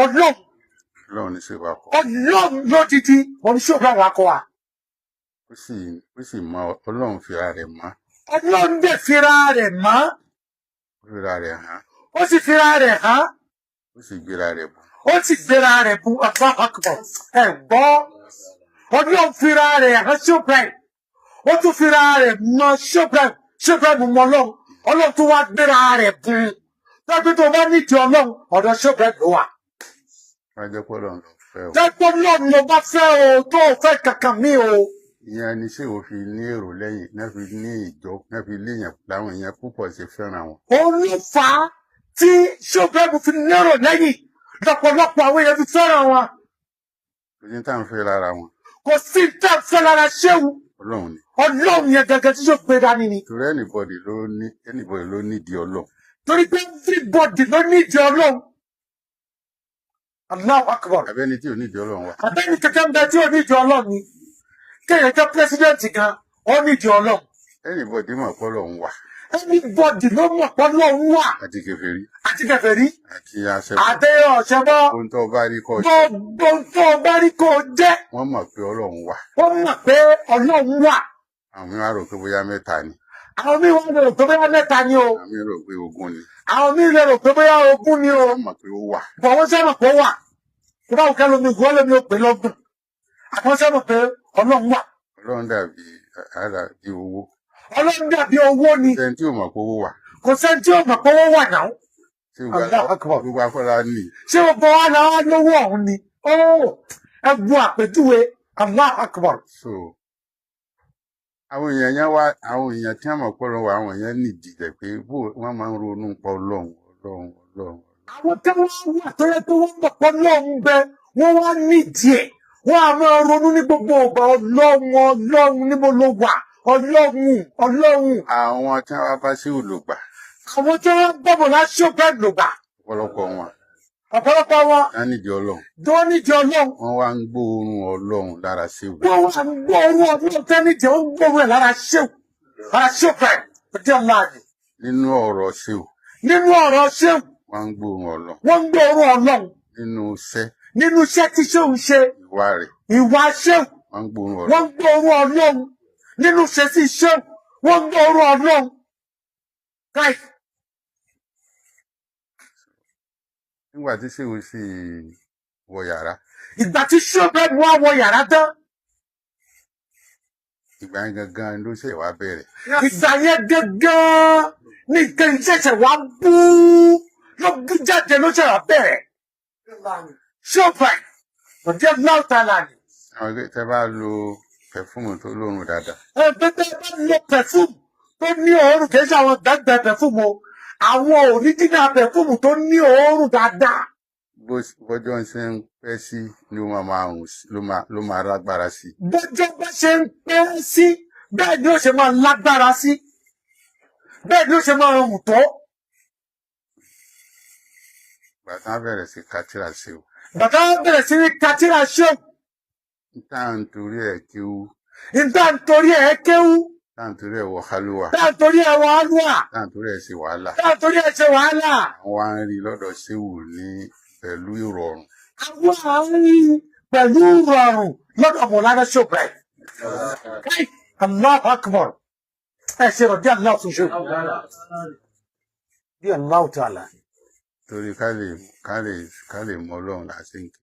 Ọlọ́run. Ọlọ́run ní ṣéwù wa kọ́. Ọlọ́run lódidi oníṣẹ́ Ibrahim wa kọ́ wa. Ó sì mọ Ọlọ́run fira rẹ̀ mọ́. Ọlọ́run dẹ̀ fira rẹ̀ mọ́. Ó fira rẹ̀ hàn. Ó sì fira rẹ̀ hàn. Ó sì gbéra rẹ̀ bù. Ó sì gbéra rẹ̀ bu. Allahu Akbar. Ẹ gbọ́, Ọlọ́run fira rẹ̀ hàn Sheikh Ibrahim, ó tún fira rẹ̀ mọ́ Sheikh Ibrahim, Sheikh Ibrahim mọ́ Ọlọ́run, Ọlọ́run tún wá gbéra rẹ̀ bu tọ́jú. Tó bá nídìí Ọlọ́run, ọ̀dọ̀ Sheikh Ibrahim ló wà. Wọ́n jẹ́ pé Ọlọ́run ló fẹ́ o. Tẹ́gbọ́n Ọlọ́run ló bá fẹ́ o, tó o fẹ́ kankan mi o. Ìyẹn ni ṣéwù fi ní èrò lẹ́yìn náà, fi ní ìjọ náà, fi léèyàn láwọn èèyàn púpọ̀ ṣe fẹ́ràn wọn. Òun ló fà á tí Sheikh Ibrahim fi lérò lẹ́yìn, lọ́pọ̀lọpọ̀ àwọn èèyàn fi fẹ́ràn wọn. Kò sí tá à ń fẹ́ lára wọn. Kò sí tá a fẹ́ lára ṣéwù. Ọlọ́run ni. Ọlọ́run yẹn gẹ́gẹ́ tí yóò gbé dání ni. Torí anybody ló nídìí Ọlọ́run. Torí pé everybody ló nídìí Ọlọ́run. Allahu Akbar. Abẹ́ni tí ò nídìí Ọlọ́run wà? Àbẹ́ni kankan bẹ tí ò nídìí Ọlọ́run ni? Kéèyàn jẹ́ president gan, ó nídìí Ọlọ́run. Anybody mọ̀ pé Ọlọ́run wà. Anybody ló mọ̀ pé Ọlọ́run wà. Àti kèfèrí. Àti kèfèrí. Àti aṣẹ́wó. Àti ọ̀ṣẹ́bọ́. Ohun tó bá rí kọ́ ṣe. Gbogbo tó o bá rí kó o jẹ́. Wọ́n mọ̀ pé Ọlọ́run wà. Wọ́n mọ̀ pé Ọlọ́run wà. Àwọn mìíràn rò pé bóyá mẹ́ta ni. Àwọn míì wọ́n lè rò pé bóyá mẹ́ta ni o. Àwọn mìíràn rò pé 20 ni. Àwọn míì lè rò pé bóyá 20 ni o. Wọ́n mọ̀ pé ó wà. Bọ̀ wọ́n sẹ́mọ̀ pé ó wà. Tó bá wù kẹ́ lómi ìgbọ́ lómi ó pè lọ́gbọ̀n, àwọn sẹ́mọ̀ pé Ọlọ́run wà. Ọlọ́run dàbí ara bí owó. Ọlọ́run dàbí owó ni. Sẹ́ni tí ò mọ̀ pé owó wà? Kò sẹ́ni tí ó mọ̀ pé owó wà náà. Tí gbogbo Allahu Akbar. Gbogbo akọ́lá ní. Ṣé gbogbo wa náà lówó ọ̀hún ni? Ó ẹ bu àpèjúwe. Allahu Akbar. So àwọn èèyàn yẹn wá, àwọn èèyàn tí wọ́n mọ̀ pé Ọlọ́run wà, àwọn èèyàn nídìí rẹ̀ pé bó wọ́n máa ń ronú pa Ọlọ́run, Ọlọ́run, Ọlọ́run. Àwọn tí wọ́n wà tó yẹ pé wọ́n mọ̀ pé Ọlọ́run bẹ, wọ́n wá nídìí ẹ̀, wọ́n á máa ronú ní gbogbo ọgbà: Ọlọ́run, Ọlọ́run, níbo ló wà? Ọlọ́run, Ọlọ́run. Àwọn tí wọ́n bá sí olùgbà. Àwọn tí wọ́n gbọ́bọ̀ láṣọ pẹ́ lògbà. Ọ̀pọ̀lọpọ̀ wọn. Ọ̀pọ̀lọpọ̀ wọn. Wọ́n nídìí Ọlọ́run. Tó nídìí Ọlọ́run. Wọ́n wá ń gbóòórùn Ọlọ́run lára sí òwe. Wọ́n wá ń gbóòórùn Ọlọ́run tẹ́ nídìí, ó ń gbóòórùn ẹ̀ lára ṣéwù, lára ṣéwù pẹ́ ọdí ọ̀la ni. Nínú ọ̀rọ̀ ṣéwù. Nínú ọ̀rọ̀ ṣéwù. Wọ́n ń gbóòórùn Ọlọ́run. Wọ́n ń gbóòórùn Ọlọ́run. Nínú iṣẹ́. Nínú iṣẹ́ tí ṣéwù ń ṣe. Ìwà rẹ̀. Ìwà ṣéwù. Wọ́n ń gbóòórùn Ọlọ́run. Wọ́n ń gbóòórùn Ọlọ́run nínú ṣe sí ṣéwù, wọ́n ń gbóòórùn Ọlọ́run káì. Nígbà tí ṣéwù sì wọ yàrá. Ìgbà tí ṣéwù bẹ́ẹ̀ wá wọ yàrá tán. Ìgbà yẹn gangan ló ṣe wá bẹ̀rẹ̀. Ìgbà yẹn gángan ní nǹkan ìṣẹ̀ṣẹ̀ wá bú, ló bú jáde, ló ṣẹ̀ wá bẹ̀rẹ̀. Ṣéwù bẹ́ẹ̀ ọ̀jẹ̀ náà tààlà ni. Àwọn ẹgbẹ́ tẹ́ bá lo perfume tó lóorùn dáadáa. Ẹ bẹ́ẹ̀ bá lo perfume tó ní òórùn, kì í ṣe àwọn gbàgbẹ́ perfume o, àwọn original perfume tó ní òórùn dáadáa. Bó bọ́jọ́ ń ṣe ń pẹ́ sí ni ó máa rùn sí, ló máa lágbára sí. Bọ́jọ́ bá ṣe ń pẹ́ sí, bẹ́ẹ̀ ni ó ṣe máa lágbára sí, bẹ́ẹ̀ ni ó ṣe máa rùn tó. Ìgbà tí wọ́n bẹ̀rẹ̀ sí ka tírà sí o. Bàtà bẹ̀rẹ̀ sí ní ka tírà ṣéwù. Tá à ń torí ẹ̀ kéwú. Níta nítorí ẹ̀ kéwú. Tá à ń torí ẹ̀ wọ kálúwà. Tá nítorí ẹ̀ wàhálà. Tá à ń torí ẹ̀ ṣe wàhálà. Tá nítorí ẹ̀ ṣe wàhálà. Àwọn wá ń rí lọ́dọ̀ ṣéwù ní pẹ̀lú ìrọ̀rùn. Àwọn àárín pẹ̀lú rọrùn lọ́dọ̀ Mọ̀lánà ṣọ̀bẹ̀. Allahu Akbar. Ẹ ṣe rọ̀ bí Allah tún ṣe bí Allah ta'ala. Torí ká lè mọ Ọlọ́run là ṣe ń kí.